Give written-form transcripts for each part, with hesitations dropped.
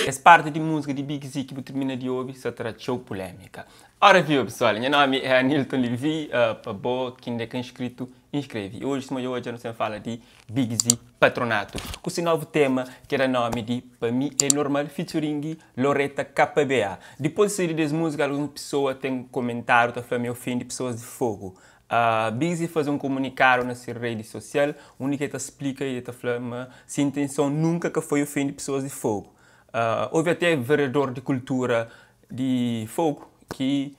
Es parti di múzika di Big Zee ki bu tirmina di obi sa tra txeu pulémika. Ora viva pesoal, nha nomi é Anilton Levy, pa bo ki inda ka inscrito, inscreve. E oji sima dja odja nu sen fala di Big Zee Patronato ku si novu tema ki da nomi di Pa Mi É Normal featuring Loreta KBA. Dipôs di saída di es múzika alguns pesoa ten komentadu ta fla ma é ofende pesoas di Fogo. Big Zee faze un komunikadu na se redi sosial undi ki el ta splika i el ta fla ma se intenson nunka ka foi ofende pesoas di Fogo. Houve até vereador di kultura di Fogo ki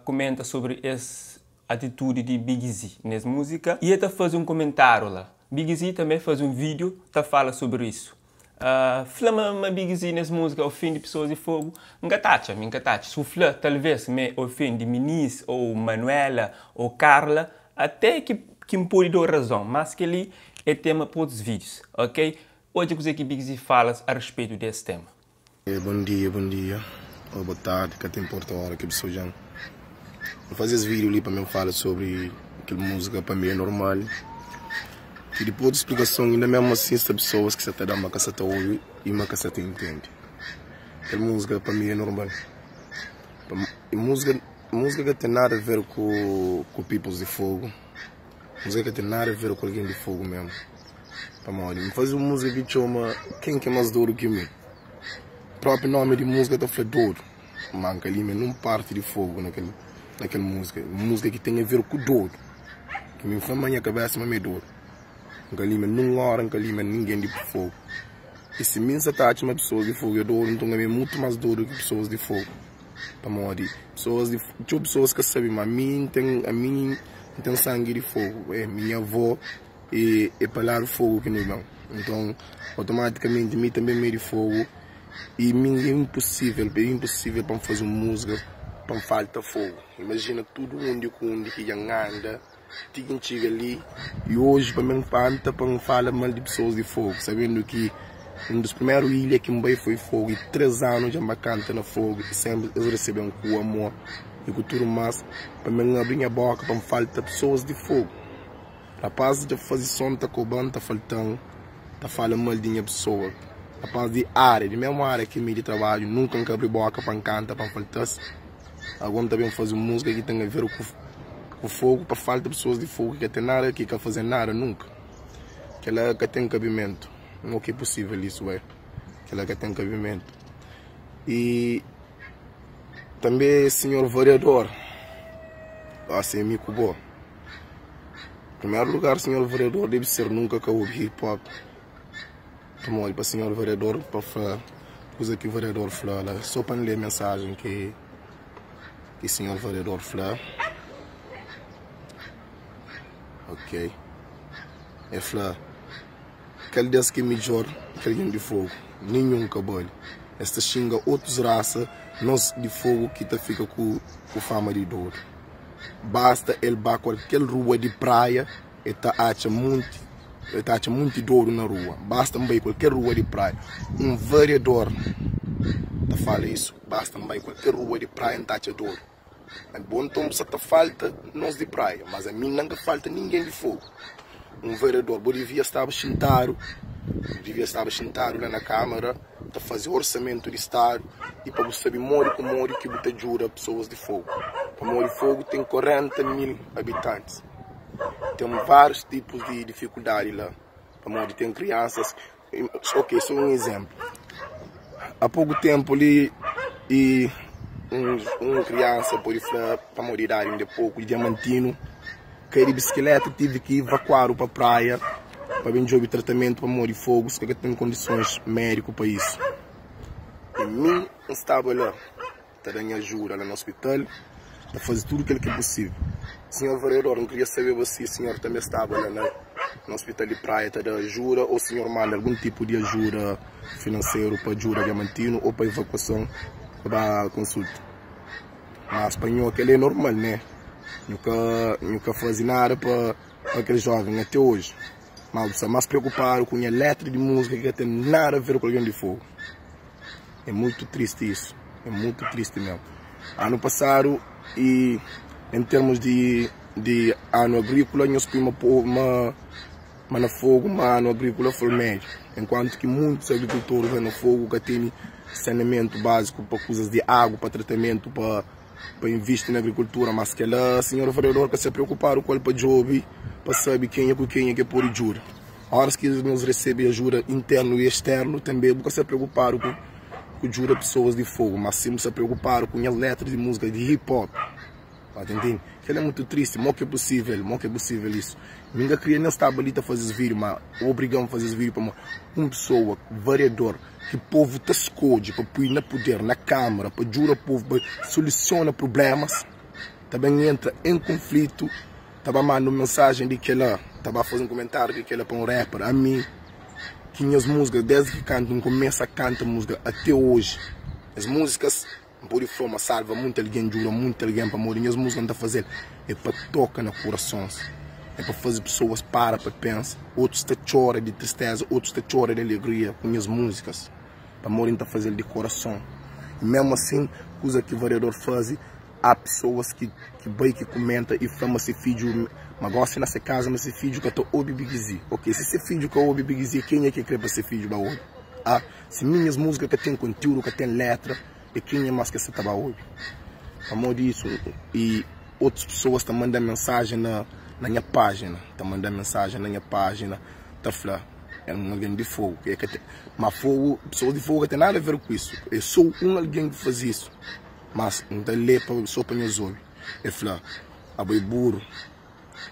kumenta sobri es atitudi di Big Zee nes múzika i el ta faze un komentáriu la. Big Zee tanbe faze un vídiu ta fala sobri isu. Fla ma ma Big Zee nes múzika ofende pesoas di Fogo, N ka ta atxa, mi N ka ta atxa. Si bu fla talvês ma e ofende Minis ou Manuela ou Carla, até ki ki N pode da-u razon, mas kel-li é tema pa otus vídius, ok? Odja kuzê ki Big Zee fala a respeito di es tema. Bom dia, bom dia ou boa tarde, ka ta importa hora ki bu sta odjan. N faze es vídeo li pa mi fala sobri kel múzika Pa Mi É Normal ki dipôs di splikason inda mesmu asin sta pesoas ki sa ta da ma ka sa ta obi i ma ka sa ta intende. Kel múzika Pa Mi É Normal múzika múzika ka ten nada a ver ku ku peoples di Fogo, múzika ka ten nada a ver ku algen di Fogo mesmu. Pamodi N faze un múzika ki txoma Ken ki é más dodu ki mi. Própi nómi di múzika ta fla dodu, má N ka limia nun párti di fogu na kel na kel múzika. Un múzika ki ten aver ku dodu, ki mi N fla ma nha kabésa ma mi é dodu. N ka limia nun óra, N ka limia ningen di fogu. I si mi N sa ta atxa ma pesoas di fogu é dodu, nton ami é mutu más dodu ki pesoas di fogu. Pamodi pesoas di txeu pesoas ka sabe ma ami N ten ami N ten sangi di fogu. É, mi nha avó. E é pa ladu fogu ki nu ben. Nton, otomatikamenti mi tanbe mi é di fogu i mi é inposível, é inposível pa N faze un múzika pa N falta fogu. Imajina tudu undi ku undi ki dja N anda ti ki N txiga li i oji pa mi N panta pa N fala mal di pesoas di fogu, sabendu ki un dus primeru ilha ki N bai foi fogu i 3 anu dja N ba kanta na fogu i senpri es resebe-m ku amor i ku tudu mas pa mi N abri nha boka pa N falta pesoas di fogu. Rapaz dja fazi som ta koban ta faltan ta fala mal di nha pessoa Rapaz di área di mesmu área ki mi di trabadju nunka nka abri boka pa nkanta pa nfaltas Ago nta ben fazi un múzika ki ten a ver ku ku fogu pa falta pessoas di fogu ki ka ten nada ki ka faze nada nunka Kela ka ten kabimentu mo ki é possível isu bai kela ka ten kabimentu i tanbe sinhor variador gosi é mi ku bo. Primeru lugar sinhor vereador debe ser nunka ka obi hip hop pamodi pa sinhor vereador pa fla kuza ki vereador fla la so pa N lé mensajen ki ki sinhor vereador fla ok el fla kal des ki é midjor ki algen di fogu ninhun ka bali es ta xinga otus rasa nos di fogu ki ta fika ku fama di dodu. Basta el ba kualker rua di Praia el ta atxa munti el ta atxa munti dodu na rua. Basta N bai kualker rua di Praia. Un variador ta fala isu. Basta N bai kualker rua di Praia N ta atxa dodu. Bo nton bu sa ta falta nos di Praia, mas ami N ka falta ningen di Fogu. Un variador, bo divia staba xintadu, bu divia staba xintadu la na Kamara. ta faze orsamentu di stadu i pa bu sabe modi ku modi ki bu ta djuda pesoas di Fogu. Pamodi Fogu ten 40 mil abitantis. Ten várius tipus di difikuldadi la. Pamodi ten kriansas. Ok, sô un izénplu. A poku ténpu li i un kriansa pode fla pamodi idadi inda é poku di Diamantinu. Kai di bisikileta tive ki ivakuadu pa Praia pa ben djobe tratamentu pamodi Fogo sta ka ten kondisons médiku pa isu. I mi N staba la ta da nha ajuda la na ospital, ta faze tudu kel ki é pusível. Sinhor vereador, N kria sabeba si sinhor tanbe staba la na ospital di Praia ta da ajuda ou sinhor manda algun tipu di ajuda finanseru pa djuda Diamantinu ou pa ivakuason pa ba konsulta. Mas pa nho kel-li é normal, né? Nhu ka, nhu ka faze nada pa, pa kel jóven até oji. Mas bu sta más preokupadu ku nha létra di múzika ki ka ten nada a ver ku algen di Fogu. É mutu tristi isu, é mutu tristi mésmu. Anu pasadu i en termus di, di anu agríkola nhos poi ma, ma. Ma na Fogo, ma ano agrícola foi médio. Enquanto que muitos agricultores lá no Fogo que têm saneamento básico para coisas de água, para tratamento, para para investir na agricultura, mas que lá, senhor vereador, que se preocupar com o para job, para saber quem é com quem é que pode ajuda. Horas que nós recebemos ajuda interno e externo, também nunca se preocupar com com ajuda pessoas de fogo, mas sempre se preocupar com a letra de música de hip hop. Tá entendendo? Que é muito triste, mo que é possível, mo que é possível isso. Ninguém queria nem estar ali a fazer esse vídeo, mas obrigamos a fazer esse vídeo para uma pessoa, vereador, que o povo te escolhe para pôr na poder, na câmara, para jurar o povo, para solucionar problemas, também entra em conflito, também manda mensagem de que ela, também faz um comentário de que ela para um rapper, a mim, que minhas músicas, desde que canto, não começa a cantar música até hoje, as músicas, por forma salva muito alguém, jura muito alguém para morrer, minhas músicas não está fazendo, é para tocar no coração, é para fazer pessoas para pensar, outros te chora de tristeza, outros te chora de alegria com minhas músicas, para morrer está fazendo de coração. E mesmo assim, coisa que o vereador faz, há pessoas que vai que comenta e fala se filho, mas gosta nessa casa, mas se filho que eu ouve Big Z. Ok, se esse filho que ouve Big Z, quem é que crê para ser filho da ouve? Ah, se minhas músicas que tem conteúdo, que tem letra, e quem é mais que você estava ouve? Amor disso, e outras pessoas estão mandando mensagem na minha página, estão mandando mensagem na minha página, tá falando, é um alguém de fogo, que é que tem, mas fogo, pessoas de fogo não tem nada a ver com isso. Eu sou um alguém que faz isso, mas não tem lei para só para meus olhos. Eu falo, a boi burro,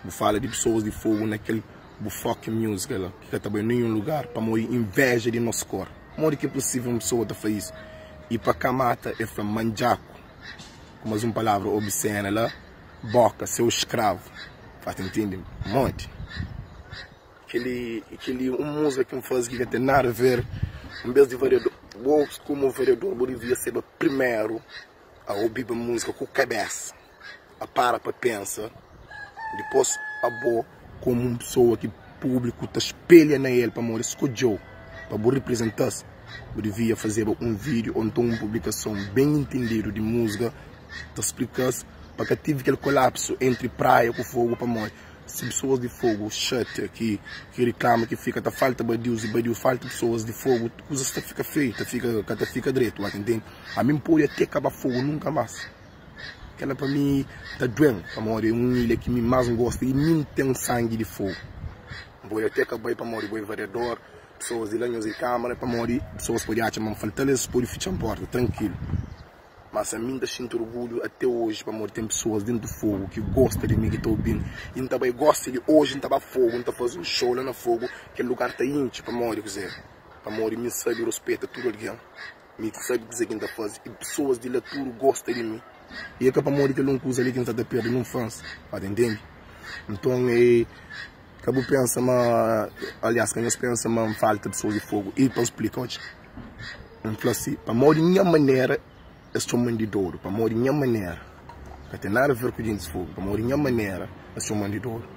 vou falar de pessoas de fogo naquele fucking music lá, que está em nenhum lugar para morrer inveja de nosso cor. Morre que é possível uma pessoa tá fazer isso. E para cá mata, eu falo manjaco, com mais uma palavra obscena lá, boca, seu escravo. Faz entender? Um monte. Aquele uma música que me faz que não tem nada a ver, em vez de vereador, vou como vereador, eu devia ser o primeiro a ouvir a música com a cabeça, a para pensar, depois a boa como uma pessoa que público te espelha na ele para morrer, escolheu, para representar-se. Eu devia fazer um vídeo ou então uma publicação bem entendido de música, te explicar para que tive aquele colapso entre praia com fogo para morrer. Se pessoas de fogo chata que reclama que fica, tá falta badios e badios, falta pessoas de fogo, coisas tá fica feio, tá fica, tá fica direito, entende? A mim pode até acabar fogo nunca mais. Aquela para mim tá doendo, para morrer, é uma ilha que me mais gosta e nem tem sangue de fogo. Vou até acabar para morrer, vou vereador, pessoas de lanhos e câmara para morrer, pessoas podem achar, mas falta eles podem fechar a porta, tranquilo. Mas a mim ainda sinto orgulho até hoje para morrer. Tem pessoas dentro do fogo que gostam de mim, que estão ouvindo. E também gosta de hoje, não estava fogo, não está fazendo um show lá no fogo, que o lugar está íntimo para morrer, quer dizer. Para morrer, me sabe respeita tudo alguém. Me sabe dizer quem está fazendo. E pessoas de lá tudo gostam de mim. E é que para morrer que não usa ali que não está perdendo, não faz. Entende? Então é. Acabou pensa, mas. Aliás, quem pensa, mas falta pessoas de fogo. E para explicar hoje. Eu falo assim, para morrer, minha maneira. Eu sou mãe de ouro, para morrer minha maneira. Não tem nada a ver com gente de fogo. Para morrer minha maneira, eu sou mãe de ouro.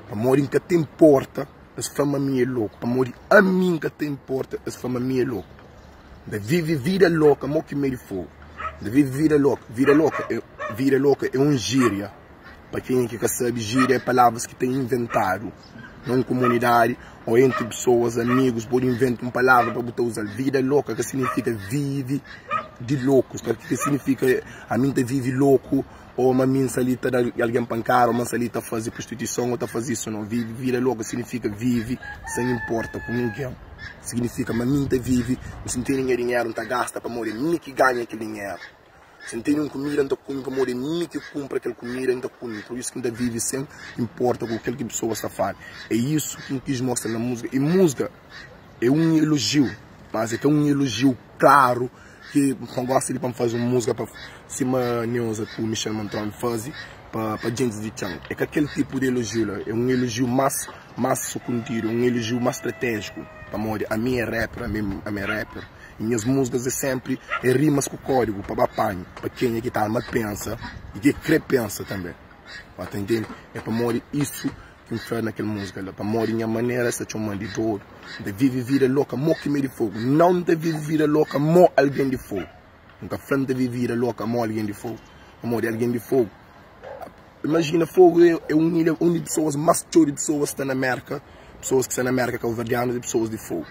Para morrer que te importa, essa fama minha é louco. Para morrer a mim que te importa, essa fama minha é louco. De vive vida louca, mo que meio de fogo. De vive vida louca, vida louca, vida louca é um gíria. Para quem que sabe, gíria é palavras que tem inventado. Numa comunidade ou entre pessoas, amigos, por inventar uma palavra para botar usar. Vida louca, que significa vive de loucos, que significa a mim vive louco, ou uma mim salita de alguém pancar, ou uma salita fazer prostituição, ou tá fazer isso, não. Vive, vida louca significa vive sem importa com ninguém. Significa uma mim vive, se não tem dinheiro, não tá gasta para morrer, mim que ganha aquele dinheiro. Se não tem comida, não tá come para morrer, mim que compra aquela comida, não tá come. Por isso que ainda vive sem importa com aquilo que a pessoa está falando. É isso que eu quis mostrar na música. E música é um elogio, mas é que é um elogio claro, que não gosta de fazer uma música para cima Neuza que o Michel Montrone faz para gente de chão. É que aquele tipo de elogio lá, é um elogio mais contido, um elogio mais estratégico. Para morrer, a minha é rapper, a minha é rapper. E minhas músicas é sempre é rimas com código para apanho, para quem é que está mal pensa e que crê pensa também. Tá entendendo? É para morrer isso que me faz naquela música lá. Para morrer minha maneira, essa chama de dor. De vive vida louca, mo que meio de fogo. Não de vive vida louca, mo alguém de fogo. Nunca falando de vive vida louca, mo alguém de fogo. Amor, alguém de fogo. Imagina, fogo é um ilha onde pessoas, mais de pessoas estão na América. Pessoas ki sta na Merka kauverdianus e pessoas di Fogu.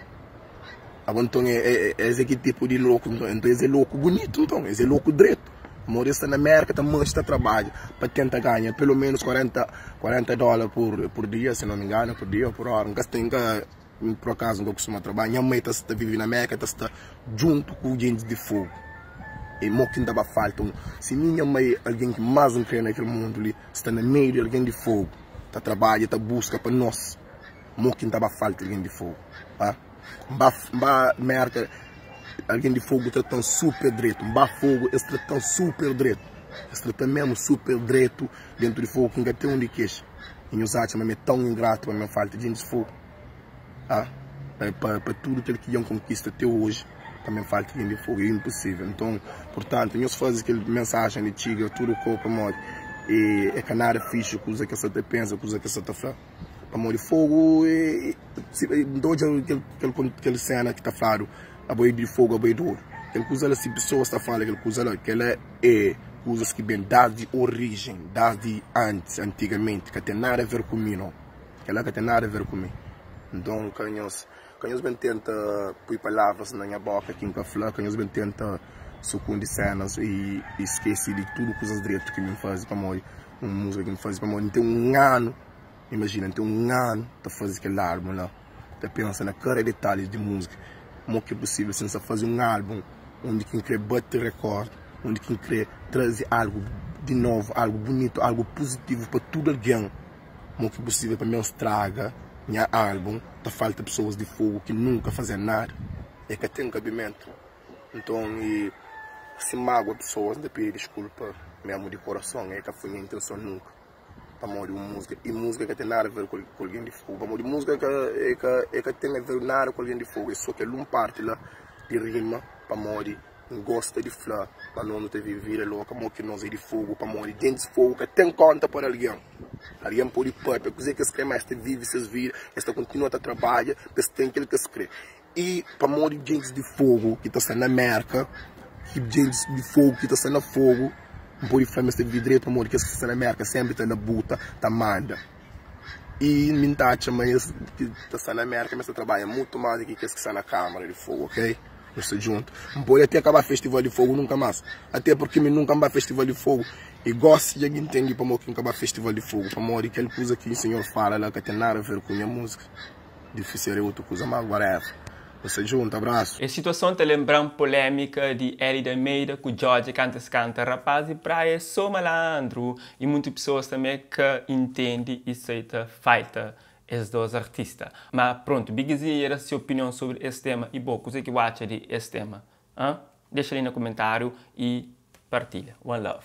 Abo nton é es é ki tipu di loku nton? Nton es é loku bunitu nton, es é loku dretu. Pamodi es sta na Merka ta manxe ta trabadja pa tenta ganha pelo menus 40 40 dola pur pur dia, se não me engano, pur dia ou pur hora. Nka sta nka por acaso nka kustuma trabadja. Nha mai ta sta vive na Merka ta sta djuntu ku djentis di Fogu. E mo ki nta ba falta un si mi nha mai algen ki mas nkre na kel mundu li sta na meiu di algen di Fogu ta trabadja ta buska pa nos. Mo ki nta ba falta algen di Fogu? Ha? Nba nba Merka algen di Fogu tratan super dretu. Nba Fogu es tratan super dretu. Es tratan mesmu super dretu dentu di Fogu ki nka ten undi kexa. I nhos atxa ma mi é tãu ingratu pa mi falta djentis Fogu? Ha? Pa pa pa tudu kel ki dja N konkista te oji pa mi falta djenti di Fogu é inposivel. Nton, purtantu, nhos faze kel mensajen li txiga tudu kou pamodi e é ka nada fixi kuza ke sa ta pensa, kuza ke sa ta fla. Pamodi fogu é N ta odja kel sena ki ta fladu abo é di fogu abo é di oru. Kel kuza la si pesoas ta fala kel kuza la kela é kuzas ki ben dasdi orijen dasdi antis antigamenti ka ten nada aver ku mi no kela ka ten nada aver ku mi. Nton ka nhos ka nhos ben tenta pui palavras na nha boka ki N ka fla ka nhos ben tenta sukundi senas i skese di tudu kuzas dretu ki mi N faze pamodi un múzika ki N faze pamodi N ten un anu Imajina, N ten un anu ta faze kel albun la, ta pensa na kada detalhi di múzika. Mo ki é pusível si N sta faze un albun undi ki N krê bate rekórdi, undi ki N krê traze algu di novu, algu bunitu, algu puzitivu pa tudu algen. Mo ki é pusível pa mi N straga nha albun ta falta pesoas di fogu ki nunka faze nada? É ka ten kabimentu. Nton, i si N magua pesoas, N ta pidi diskulpa mésmu di korason. É ka foi nha intenson nunka. Pamodi un múzika i múzika ka ten nada a ver ku algen di Fogu. Pamodi múzika ka e ka e ka ten a ver nada ku algen di Fogu. É sô kel un párti la di rima pamodi N gosta di fla ma nos nu ta vive vida loka mo ki nos é di Fogu. Pamodi gentis Fogu ka ten kónta pa algen. Algen pode pâpia kuzê ki es krê ma es ta vive ses vida, es ta kontinua ta trabadja pa es ten kel ki es krê. I pamodi gentis di Fogu ki ta sta na Mérka ki gentis di Fogu ki ta sta na Fogu, N pode fla ma es ta vive dretu pamodi kes ki sta na Mérka sénpri ta labuta, ta manda. I mi N ta atxa ma es ki ta sta na Mérka ma es ta trabadja mutu más di ki kes ki sta na Kámara di Fogu, ok? Nu sta djuntu. N pode até ka ba Festival di Fogu nunka más, até purki mi nunka N ba Festival di Fogu. I gósi dja N intende pamodi ki N ka ba Festival di Fogu, pamodi kel kuza ki sinhor fala la ka ten nada a ver ku nha múzika. Difícil é otu kuza mas whatever. Nu sta djuntu, abraço. Es situason ta lembra-m polémika di Elida Almeida ku Djodje kantu es kanta Rapaz di Praia é sô malandru i munti pesoas tanbê ka intende i seita faita es 2 artista. Ma prontu, Big Zee dja da se opinion sobri es tema i bo, kuzê ki bu atxa di es tema? Hã? Dexa li na kumentáriu i partilha. One love.